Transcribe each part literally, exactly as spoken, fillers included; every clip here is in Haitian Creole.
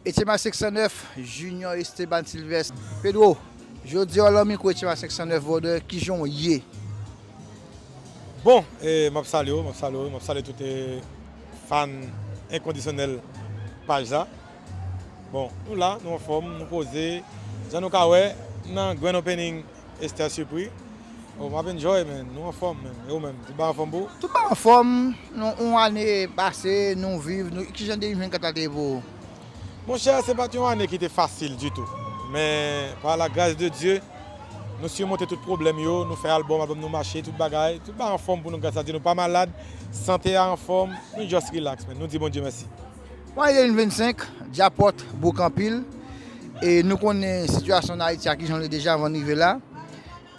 Etchema senk san nèf, Junior Esteban Sylvestre. Pedro, jodi a w lan mikwo Etchema senk san nèf, brother, kijan w ye? Bon, e, m ap salye w, m ap salye w, m ap salye tout e, fan enkondisyonèl paj la. Bon, nou la, nou anfòm, nou poze. Jan nou ka wè, nan grand opening Esther Supri. Oh, m ap enjoy, man. Nou anfòm, man. E ou menm, tout bagay anfòm pou ou? Tout bagay anfòm. Nou, yon ane pase, nou viv. Nou, kijan de mil vennkat la te ye pou ou? Monchè, se pa t yon ane ki te fasil ditou. Men, pa la gras de Dye, nou simonte tout pwoblèm yo, nou fè albòm, albòm nou mache, tout bagay. Tout bagay anfòm pou nou, gras a Dye, nou pa malad. Sante a anfòm, nou just relax, man. Nou di Bondye mèsi. Bon, ane de mil vennsenk, Djapòt bouk anpil. E nou konnen sitiyasyon an Ayiti a kijan l ye deja avan n rive la.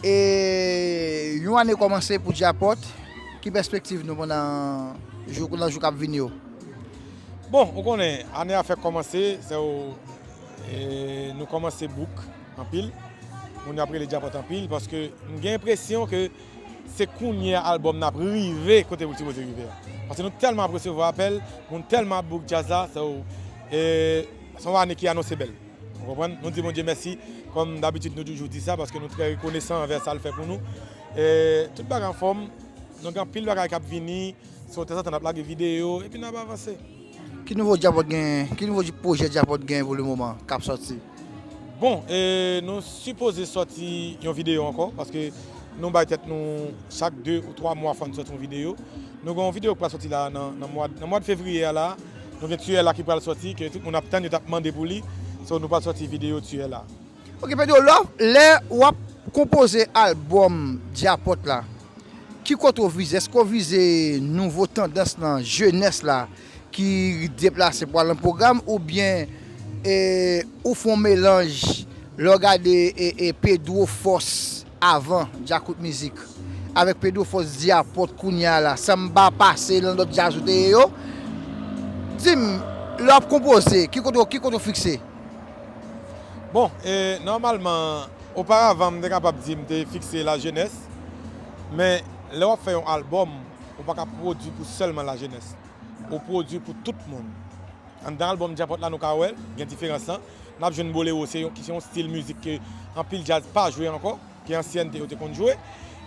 E yon ane kòmanse pou Djapòt. Ki pèspektiv nou pandan jou, nan jou k ap vini yo? Bon, ou konnen, ane a fèk kòmanse, se ou, e, nou kòmanse bouk anpil. Moun yo ap rele Djapòt anpil, paske m gen enpresyon ke se kounye a albòm nan ap rive kote pou l sipoze rive a. Paske nou tèlman ap resevwa apèl, moun tèlman ap bouk djaz la, se ou, e, se yon ane ki anonse bèl. Ou konprann? Nou di Bondye mèsi, kòm dabitid nou toujou di sa, paske nou trè rekonesan anvè sa l fè pou nou. E, tout bagay anfòm, nou gen anpil bagay k ap vini, so tanzantan n ap lage videyo, epi n ap avanse. Ki nouvo Djapòt gen, ki nouvo pwojè Djapòt gen pou le moman k ap sòti? Bon, e, nou sipoze sòti yon videyo ankò, paske nou bay tèt nou chak de ou twa mwa fò n sòti yon videyo. Nou gen yon videyo ki pral sòti la nan, nan mwa, nan mwa fevriye a la. Nou gen Tiyè la ki pral sòti, ke tout moun ap tann, yo t ap mande pou li. So, nou pral sòti videyo Tiyè la. Ok, Pedro, lè, lè w ap konpoze albòm Djapòt la, ki kote w vize? Èske w vize nouvo tandans lan, jenès la, ki deplase pou al nan pwogram, oubyen, e, ou fè yon melanj, lè w gade, e, e, Pedro Force avan Djakout Mizik, avèk Pedro Force Djapòt kounye a la, sanba pase nan lòt djaz ou te ye yo? Di m, lè w ap konpoze, ki kote w, ki kote w fikse? Bon, e, nòmalman, oparavan, m te kapab di m te fikse lajenès, men lè w ap fè yon albòm, ou pa ka pwodui pou sèlman lajenès. Ou pwodui pou tout moun. Anndan albòm Djapòt la, nou ka wè l, gen diferans lan. N ap jwenn bolero, se yon, ki se yon stil mizik ke anpil djaz pa jwe ankò, ke ansyèn te, yo te konn jwe.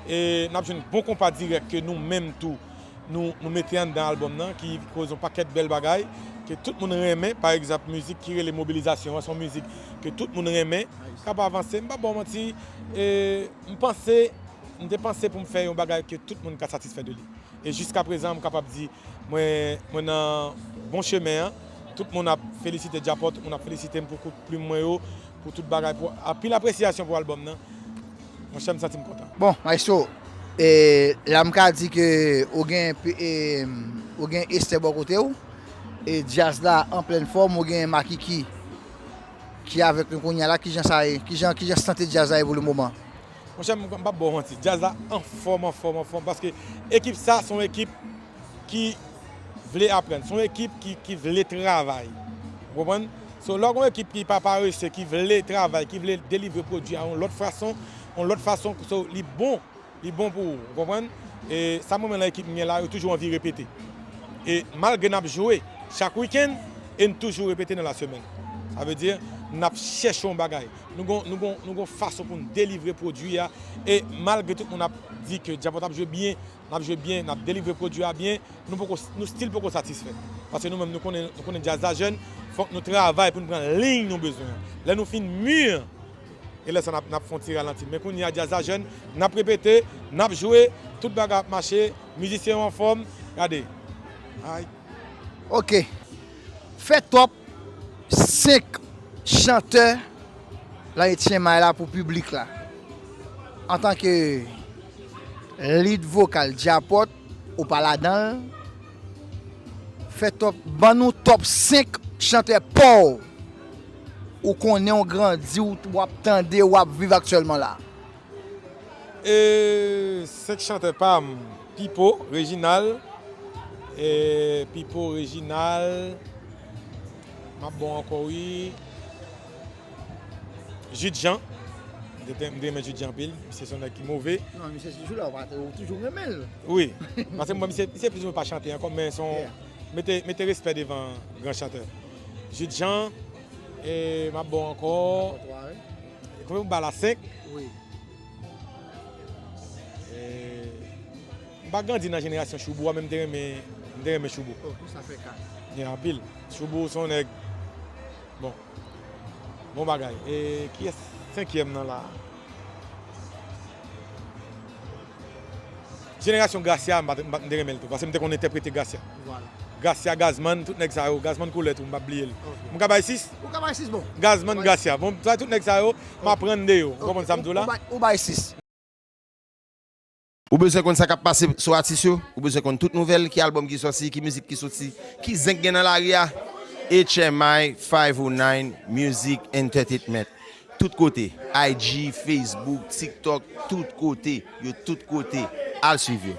E n ap jwenn bon konpa dirèk ke nou menm tou, nou, nou mete anndan albòm nan, ki koz yon pakèt bèl bagay, ke tout moun renmen. Pa egzanp, mizik ki rele Mobilizasyon an, se yon mizik ke tout moun renmen, k ap avanse. M p ap ba w manti, e, m panse, m te panse pou m fè yon bagay ke tout moun ka satisfè de li. E jiskaprezan, m kapab di, mwen, mwen nan bon chemen an. Tout moun ap felisite Djapòt, tout moun ap felisite m pou kout plim mwen yo, pou tout bagay, pou anpil apresyasyon pou albòm nan. Monchè, m santi m kontan. Bon, Maestro, e, la m ka di ke ou gen, e, ou gen Esther bò kote w, e djaz la an plèn fòm, ou gen Makiki ki avèk nou kounye a la, kijan sa ye? Kijan, kijan sante djaz la ye pou le moman? Monchè, m p ap ba w manti. Djaz la anfòm, anfòm, anfòm. Paske ekip sa, se yon ekip ki vle aprann. Se yon ekip ki, ki vle travay. Ou konprann? So, lè w gen yon ekip ki pa parese, ki vle travay, ki vle delivre pwodui a yon lòt fason, yon lòt fason, so, li bon. Li bon pou ou. Ou konprann? E sa m renmen nan ekip m gen la, yo toujou anvi repete. E malgre n ap jwe chak wikenn, e n toujou repete nan lasemèn. Sa vle di, n ap chèche yon bagay. Nou gon, nou gon, nou gon fason pou n delivre pwodui a. E malgre tout moun ap di ke Djapòt ap jwe byen, n ap jwe byen, n ap delivre pwodui a byen, nou poko, nou still poko satisfè. Paske nou menm, nou konnen, nou konnen djaz la jèn, fòk nou travay pou n pran liy nou bezwen an. Lè nou fin mi, e lè sa n ap, n ap fè yon ti ralanti. Men kounye a, djaz la jèn, n ap repete, n ap jwe, tout bagay ap mache, mizisyen yo anfòm, gade. Ay. Ok. Fè top senk chantè lan Etchema la pou piblik la. Antanke lead vokal Djapòt, ou pa ladan l. Fè top, ban nou top senk chantè pa w ou konnen, w grandi, w ap tande, w ap viv aktyèlman la. E senk chantè pa m, Pipo, Reginald, e Pipo, Reginald, m ap bon ankò wi. Jude Jean, m te, m te renmen Jude Jean anpil, misye se yon nèg ki move. Non, misye toujou la, ou pa, ou toujou renmen l. Wi, paske mwen, misye, misye plis ou mwen pa chante ankò, men se yon, mete, mete respè devan gran chantè. Jude Jean, E m ap ba w ankò. Konbyen m ba la? Senk? Wi. E, m pa grandi nan jenerasyon Choubou a, men m te renmen, m te renmen Choubou. Oh, tout sa fè ka. Gen anpil. Choubou se yon nèg. Bon. Bon bagay. E kiyès senkyèm nan la? Jenerasyon Gracia, m pa t, m pa t, m te renmen l tou, paske m te konn entèprete Gracia. Vwala. Gracia, Gazman, tout nèg sa yo, Gazman koulè tou, m p ap bliye l. Ok. M ka bay sis? Ou ka bay sis, bon. Gazman, Gracia. Bon, sa tout nèg sa yo, m aprann de yo. Ou konprann sa m di w la? Ou bay, ou bay sis. Ou bezwen konn sa k ap pase sou atis yo? Ou bezwen konn tout nouvèl, ki albòm ki sòti, ki mizik ki soti, ki zen k gen nan lari a? H M I five oh nine Music Entertainment. Tout kote, I G, Facebook, TikTok, tout kote, yo tout kote. Al swiv yo.